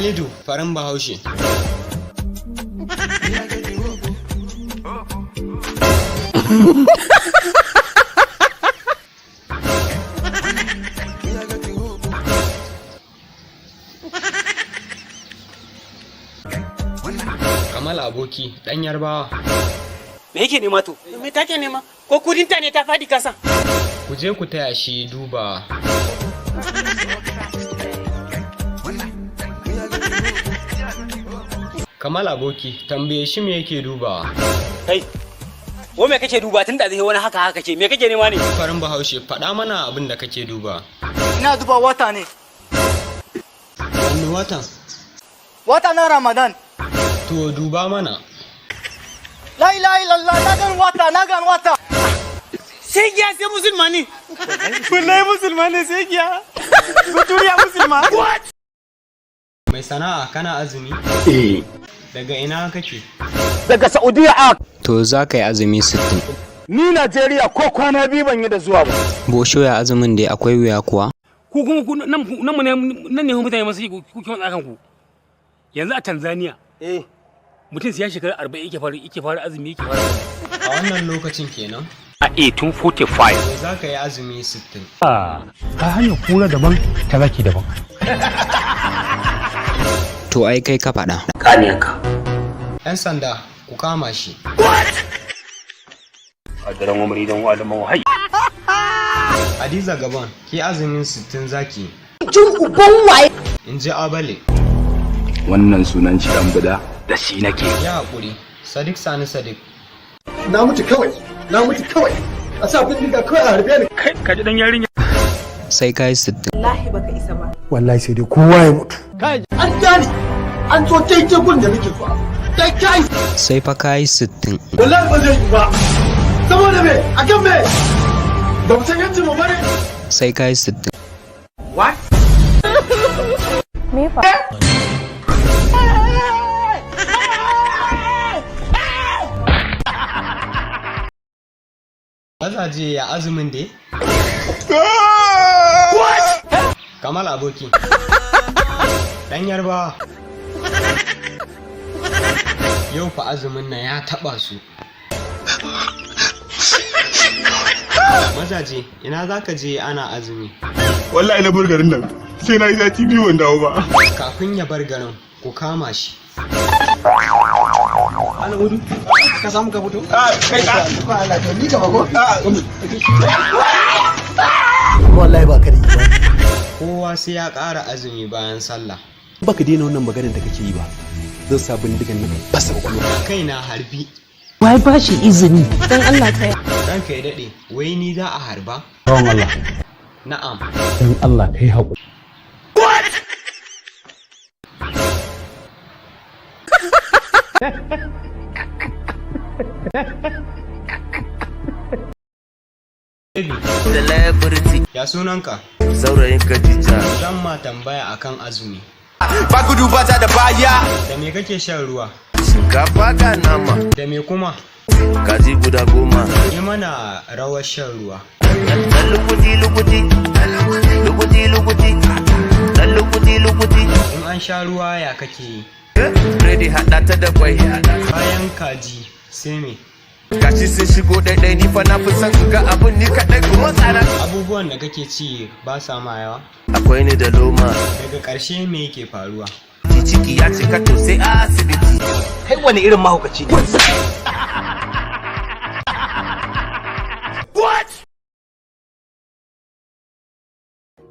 Halidu farin Bahaushe. Kamal aboki ɗan Yarbawa. Me yake nema to? Me take nema? Ko kudinta ne ta faɗi kasa? Ku je ku taya shi duba. Kamal aboki tambaye shi me yake dubawa. Kai. Wa me kake duba tun da zai wani haka haka ce me kake nema ne? Farin Bahaushe, faɗa mana abin da kake duba. Ina duba wata ne. Wani watan? Wata na Ramadan. To duba mana. La ilaha illallah, na gan wata, na gan wata. Sai giya sai musulma ne. Wallahi musulma ne sai giya. Kuturiya musulma. Mai sana'a, kana azumi? Eh. Daga ina kake? Daga Saudiya a. To za ka yi azumi 60. Ni Najeriya ko kwana biyu ban yi da zuwa ba. Bosho, ya azumin da akwai wuya kuwa? Ku kuma ku nan nan mu ne nan ne mutane masu kuke matsa kanku. Yanzu a Tanzania Eh. mutum sai ya shekara 40 yake fara azumi yake fara. A wannan lokacin kenan? A 1845. To za ka yi azumi 60. Ta hanyar kura daban, ta zaki daban. To ai kai ka faɗa. Kaniyanka. 'Yan sanda, ku kama shi. A daren umri dan wa'alaman wahai. Hadiza Gabon, ke azumin 60 zaki. Jin uban waye. In ji Abale. Wannan sunan shi dan buda da shi nake. Ya haƙuri. Sadiq Sani Sadiq. Na mutu kawai, na mutu kawai, a sa bindiga kawai a harbe ni. Kai ka ji dan yarinya. Sai ka yi 60. Wallahi baka isa ba. Wallahi sai dai kowa ya mutu. An gane an zo daidai gun da nake so, kai kai. Sai fa ka yi 60. Wallahi ba zai yi ba, saboda me? Akan me? Ba mu san yancin mu bane. Sai ka yi 60. Me fa? Mazaje, ya azumin dai? Kamal aboki. Ɗan Yarbawa. Yau fa azumin nan ya taɓa su. Mazaje, ina za ka je ana azumi? Wallahi na bar garin nan sai na yi sati biyu ban dawo ba. Kafin ya bar garin, ku kama shi. Ka samu ka fito kai ka Allah, to ni ka ba ko. Wallahi ba ka da imani. Kowa sai ya ƙara azumi bayan sallah. Baka daina wannan maganar da kake yi ba, zan sa bindigan nan fasa kwakwalwa. Kai na harbi. Wai ba shi izini. Dan Allah kai. Ranka ya daɗe, wai ni za a harba? Bawan Allah, Na'am. dan Allah kai haƙuri. Baby, ya sunanka? Saurayin Khadija. Zan ma tambaya akan azumi. Ba gudu ba ta da baya. Da me kake shan ruwa? Shinkafa da nama. Da me kuma? Kaji guda 10. Yi mana rawar shan ruwa. Dan lukuti lukuti. Lukuti lukuti. Dan lukuti lukuti. In an sha ruwa ya kake yi? Biredi haɗa ta da kwai. Bayan kaji sai me? Gashi sun shigo ɗaiɗai, ni fa na fi son in ga abun ni kaɗai kuma tsara. Abubuwan da kake ci ba sa ma yawa? Akwai ni da loma. Daga ƙarshe me yake faruwa? Ciki ya cika to sai a asibiti. Kai wani irin mahaukaci ne?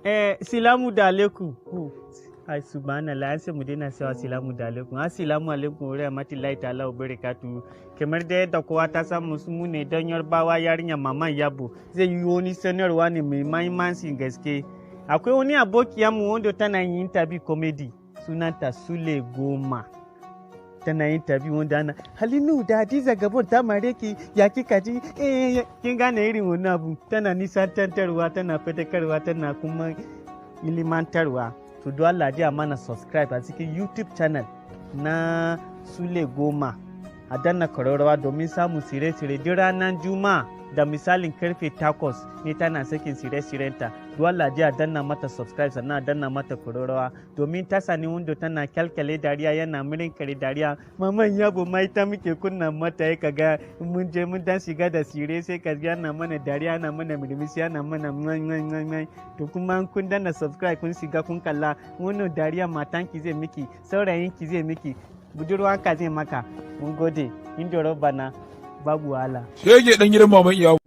Eh, silamu da alaikum. Ai subhanallah, an sai mu daina cewa silamu da alaikum. Assalamu alaikum wa rahmatullahi ta'ala wa barakatuhu. Kamar da yadda kowa ta samu su mu ne don Yarbawa yarinya Maman Yabo zai yi wani sanarwa ne mai mahimmancin gaske. Akwai wani abokiya mu wanda tana yin interview comedy, sunanta Sule Goma. Tana yin interview wanda ana Halinu da Hadiza Gabon ta mare ki, ya kika ji? Eh, kin gane irin wannan abu, tana nisantantarwa, tana fadakarwa, tana kuma ilimantarwa. To don Allah ji a mana subscribe a cikin YouTube channel na Sule Goma, a danna kararrawa domin samun sire-sire duk ranar Juma'a. Da misalin karfe 8 ne tana sakin shirye-shiryenta. Dole a je a danna mata subscribe, sannan a danna mata kurarrawa, domin ta sani wando tana kyalkyale dariya, yana mirin kare dariya. Maman Yabo ma ita muke kunna mata, ya kaga mun je mun dan shiga da sire, sai ka ga yana mana dariya, yana mana murmushi, yana mana man. To kuma kun danna subscribe, kun shiga kun kalla, wannan dariya matanki zai miki, saurayinki zai miki, budurwanka zai maka. Mun gode. Inda bana babu wahala. Shege dan gidan maman iyawu.